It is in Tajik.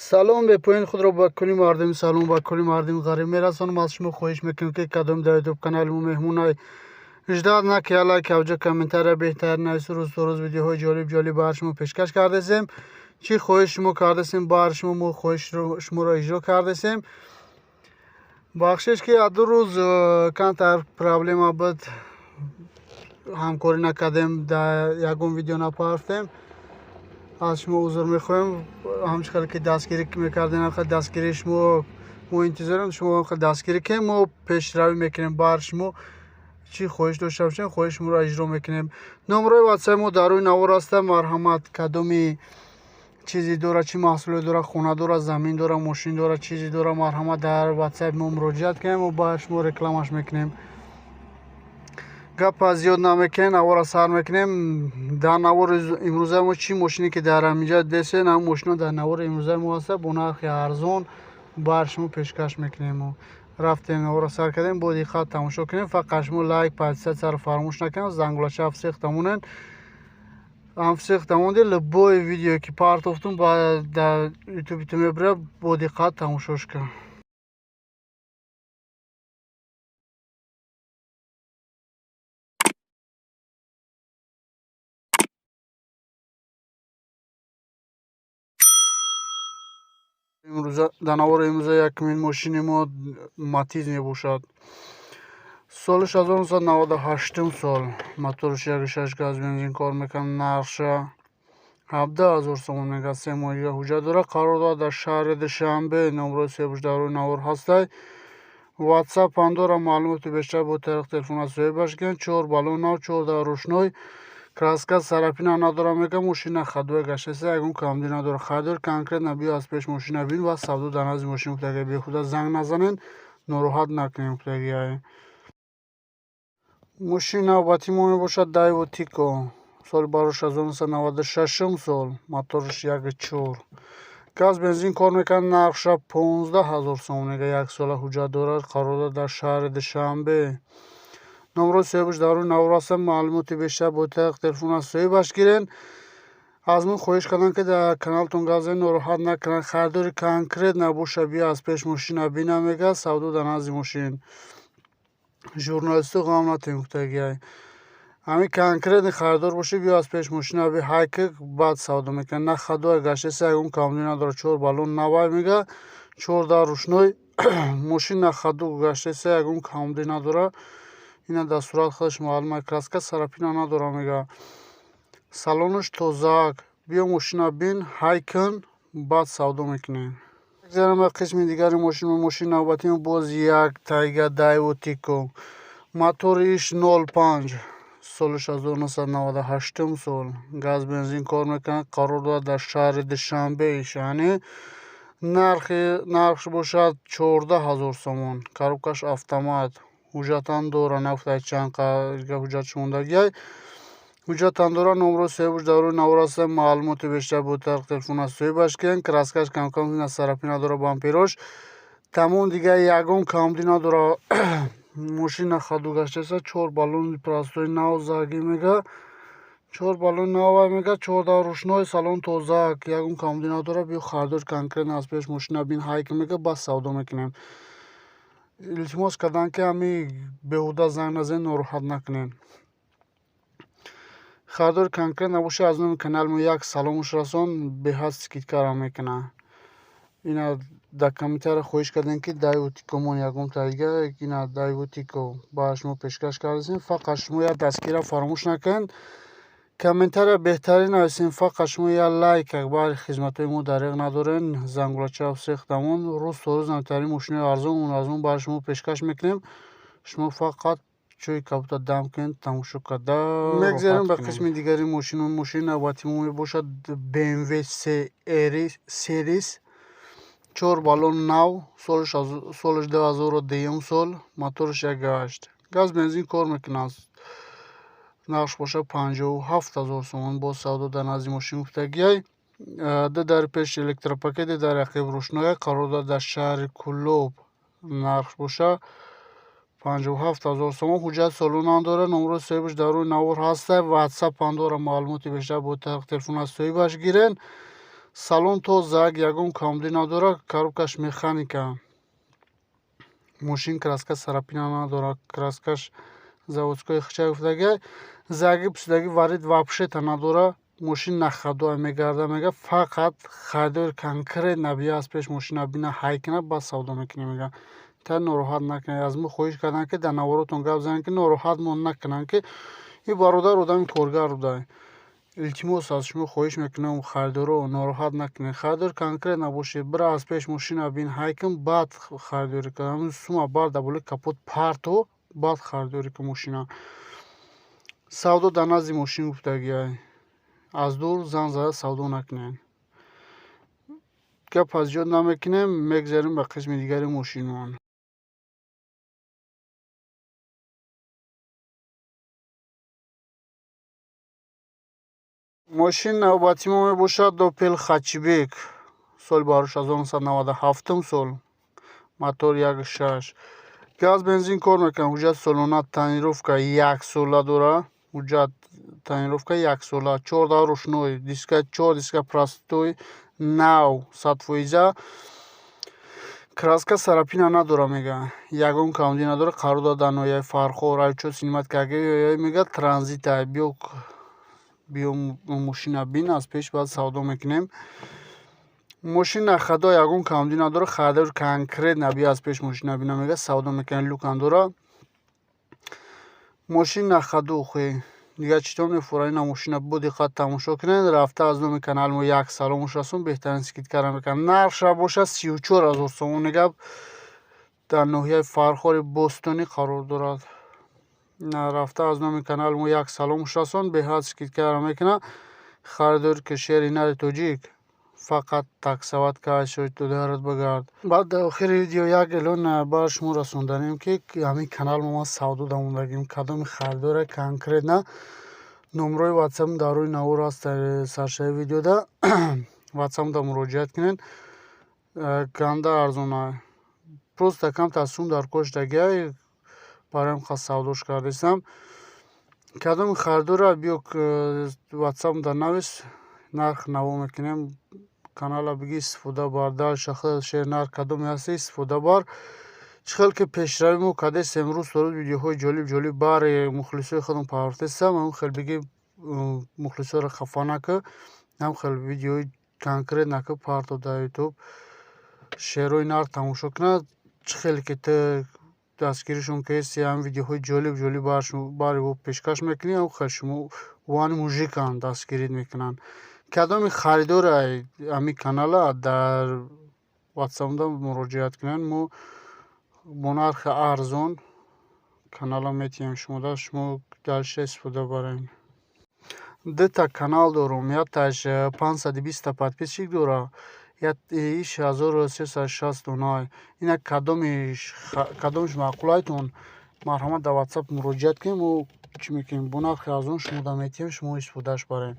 Салом бепоёни худро ба кулли мардуми салом, ба кулли мардуми ғариб мерасонам. Аз шумо хоҳиш мекунем, ки кадом дар ютуб канали мо меҳмонай, ждать наки, лайк, авҷа, комментария беҳтар навису. Рӯз то рӯз видеоҳои ҷолиб ҷолиб бар шумо пешкаш кардасем. Чӣ хоҳиш шумо кардасем, бар шумо мо хоҳиш шуморо иҷро кардасем. Бахшиш, ки 2 рӯз камтар проблема буд, ҳамкорӣ накардем, дар ягон видео напарфтем. Аз шумо узр мехоҳем. Ҳамчи хеле ки дастгирӣ мекардем, ҳамхел дастгирии шумо мо интизорем. Шумо ҳамхел дастгирӣ кунем, мо пешравӣ мекунем. Бар шумо чӣ хоҳиш дошта бошем, хоҳиши шуморо иҷро мекунем. Номерои ватсапи мо дар рӯи навор аста. Марҳамат, кадоми чизе дора, чӣ маҳсуле дора, хона дора, замин дора, мошин дора, чизе дора, марҳамат, дар ватсапи мо муроҷиат кунем, мо ба шумо рекламаш мекунем. Гапа зиёд намекунем, навора сар мекунем. Дар навори имрӯзаи мо чӣ мошине ки дар ҳаминҷа десен, ҳамн мошино дар навори имрӯзаи мо ҳаста, бо нархи арзон бар шумо пешкаш мекунем. Рафтем, навора сар кардем, бо диққат тамошо кунем. Фақат шумо лайк, подписаться ро фаромӯш накунем, зангулача всех тамонен. Всех тамонди, любой видео ки партофтум, ба дар ютуби ту мебира, бо диққат тамошош кун. Дар навори имрӯза якумин мошини мо Матиз мебошад. Соли 1998 сол, моторш 1,6, газ, бензин кор мекунад. Нархша 17 000 сомон мегӯяд. 3 моҳ дига ҳуҷҷат дорад. Қарор дорад дар шаҳри Душанбе. Номерои соҳибаш дар рӯи навор ҳастай. Ватсап ҳам дорад. Маълумоти бештар бо тариқи телефон аз соҳибаш гиранд. Чор баллон нав, 14 рӯшной, краска царапина надорад, мегӯяд. Мошина ходовая гаштаиста, ягон камбудӣ надорад. Харидор конкретно биё, аз пеш мошина бин ва савдо дар назди мошин гуфтагӣ. Бехуда занг назанед, нороҳат накунем, гуфтагӣ. Мошини навбатии мо мебошад Дайво Тико, соли барош 1996 сол, мотораш 1,4, газ, бензин кор мекунад. Нархша 15 000 сомон мега. Яксола ҳуҷҷат дорад. Қарор дорад дар шаҳри Душанбе. Номерои соҳибаш дар рӯи навор ҳастанд. Маълумоти бештар бо тариқи телефон аз соҳибаш гирен. Аз мо хоҳиш карданд, ки дар каналтон гап занед, нороҳат накунанд. Харидори конкрет набоша, биё, аз пеш мошина бина, мегӯяд. Савдо дар назди мошин. Журналисту ғам натем, гуфтагиай. Ҳамин конкретный харидор бошӣ, биё, аз пеш мошина би, ҳайки, баъд савдо мекунад. На ходовая гаштаиста, ягон камбудӣ надорад. Чор баллон навай, мега, 14 рӯшной. Мошин на ходу гаштаиста, ягон камбудӣ надорад. Ина дар сурат худаш маълум аст. Краска царапина надорад, мега. Салонаш тозаак. Биё, мошина бин, ҳай кун, баъд савдо мекунем. Гузарем ба қисми дигари мошин. Мошини навбатии мо боз як Тайга Дайво Тико, мотори иш 0,5, соли 1998 сол, газ, бензин кор мекунад. Қарор дорад дар шаҳри Душанбе. Яъне нархш бошад 14 000 сомон. Коробкаш автомат, ҳуҷҷатам дорад. Нагуфтаи чанд ҳуҷҷатш мондагиай, ҳуҷҷатам дорад. Номерои соҳибаш дар рӯи навор аст. Маълумоти бештар бо тариқи телефон аз соҳибаш гиранд. Краскаш камкам царапина дорад, бамперош тамом, дигар ягон камбудӣ надорад. Мошина ходу гаштааста, чор баллони простой нав заги, мега, чор баллони навай, мега, 14 рӯшной, салон тозаак, ягон камбудӣ надорад. Биё, харидор конкретно аз пеш мошина бин, ҳайки, мега, баъд савдо мекунем. Илтимос карданд, ки ҳами беҳуда занг назанед, нороҳат накунед. Харидори конкрет набошад, аз номи канали мо як саломуш расон, беҳад скидкара мекунад. Ина дар комментария хоҳиш кардем, ки Дайво Тикомон ягон дига. Ина Дайво Тико ба шумо пешкаш кардасем. Фақат шумо як дастгира фаромӯш накунед, комментария беҳтарин нависем. Фақат шумо як лайк, баъди хизматҳои мо дареғ надорен. Зангулача всех тамон. Рӯз то рӯз навтарин мошинои арзон арзон бар шумо пешкаш мекунем. Шумо фақат чойи кабута дам кунед, тамошо карда. Мегзарем ба қисми дигари мошин. Мошини навбати мо мебошад BMW Series, чор баллон нав, солаш 2002 сол, мотораш 1,8, газ, бензин кор мекунад. Нархш бошад 57 000 сомон. Боз савдо дар назди мошин, гуфтагиай. Ду дари пеш электропакет, ду дари ақиб рӯшноя. Қарор дорад дар шаҳри Кӯлоб. Нархш бошад 57 000 сомон. Ҳуҷҷати солонам дорад. Номерои соҳибаш дар рӯи навор ҳаста. Ватсап ҳам дорад. Маълумоти бештар бо тариқи телефон аз соҳибаш гирен. Салон тозак, ягон камбудӣ надорад, коробкаш механика. Мошин краска царапина надорад, краскаш заводской хича гуфтагиай. Заги пусидаги варид вообще-то надорад. Мошин на ходу мегарда, мега фақат харидори конкретно бия аз пеш мошина бина, ҳай кина, баъд савдо мекунем, мега. Та нороҳат накунед. Аз мо хоҳиш карданд, ки дар наворотон гап занед, ки нороҳатмон накунанд, ки ин бародар одами коргар буда. Илтимос, аз шумо хоҳиш мекунам, харидоро нороҳат накунед. Харидор конкретно бошед, бира аз пеш мошина бин, ҳай кун, баъд харидорӣ кун. Ҳамин сума бар дар болои капот парто, баъд харидорӣ кун мошина. Савдо дар назди мошин гуфтагиай. Аз дур занг зада савдо накунед. Гап аз зиёд намекунем, мегзарем ба қисми дигари мошинмон. Мошин навбати мо мебошад Опел Хатчбек, соли 1997 сол, мотор 1.6, газ бензин кор мекунад. Ҳуҷҷат солона, тонировка яксола дорад. Ҳуҷҷат тонировка яксола, 14 ручной, диска, чор диска простой, нав, 100%. Краска царапина надора, мега, ягон камбудӣ надора. Қарор дорад дар ноҳияи Фархор. Айчо снимать карда, мега, транзита. Биё, биё, мошина бин аз пеш, баъд савдо мекунем. Мошин на ходу, ягон камбудӣ надора. Харидор конкретно биё аз пеш мошина бина, мега, савдо мекунем. Люкам дора мошин, на ходу. Хе, дигар читон мефурад? Ина мошина бо диққат тамошо кунед. Рафта аз номи канали мо як саломуш расон, беҳтарин скидкара мекунад. Нархша бошад 34 000 сомони. Гап дар ноҳияи Фархори Бостонӣ қарор дорад. Рафта аз номи канали мо як саломуш расон, беҳад скидкара мекунад. Харидори ки шери нари тоҷик, фақат таксовать кашдарат багард. Баъд дар охири видео як эълон бар шумо расонданем, ки ҳамин канал мо ман савдо дамондагим. Кадоми харидора конкретно, номрои ватсапм дар рӯи навор аст, дар саршави видеода ватсапда муроҷиат кунед. Ганда арзона, просто камтар сум дар коштагиай, барои ҳам савдош кардестам. Кадоми харидора, биё, ватсапда навис, нарх наво мекунем. Канала биги, истифода бар, дальше шер нарх кадоме ҳаста, истифода бар. Чӣ хел ки пешравӣ мо кардестем, рӯз то рӯз видеоҳои ҷолиб ҷолиб бари мухлисои худам парвартестам. Ҳамин хел биги, мухлисоро хафа накӣ, ҳам хел видеои конкретно ки парто дар Ютуб, шеърҳои нар тамошо кунад. Чӣ хеле ки ту дастгиришон кардисти, ҳамин видеоҳои ҷолиб ҷолиб бари ӯ пешкаш мекунӣ, ҳам хел шумо вани мужиканд, дастгирит мекунанд. Кадоми харидора ҳамин канала, дар ватсапда муроҷиат кунанд, мо бо нархи арзон канала метиҳем шумода, шумо дальше истифода баред. Дута канал дорум, якташ 520-та подписчик дора, иш 1360 дона. Ина кадомиш маъқулайтон, марҳамат, дар ватсап муроҷиат кунед. Мо чӣ мекунем, бо нархи арзон шумода метиҳем, шумо истифодааш баред.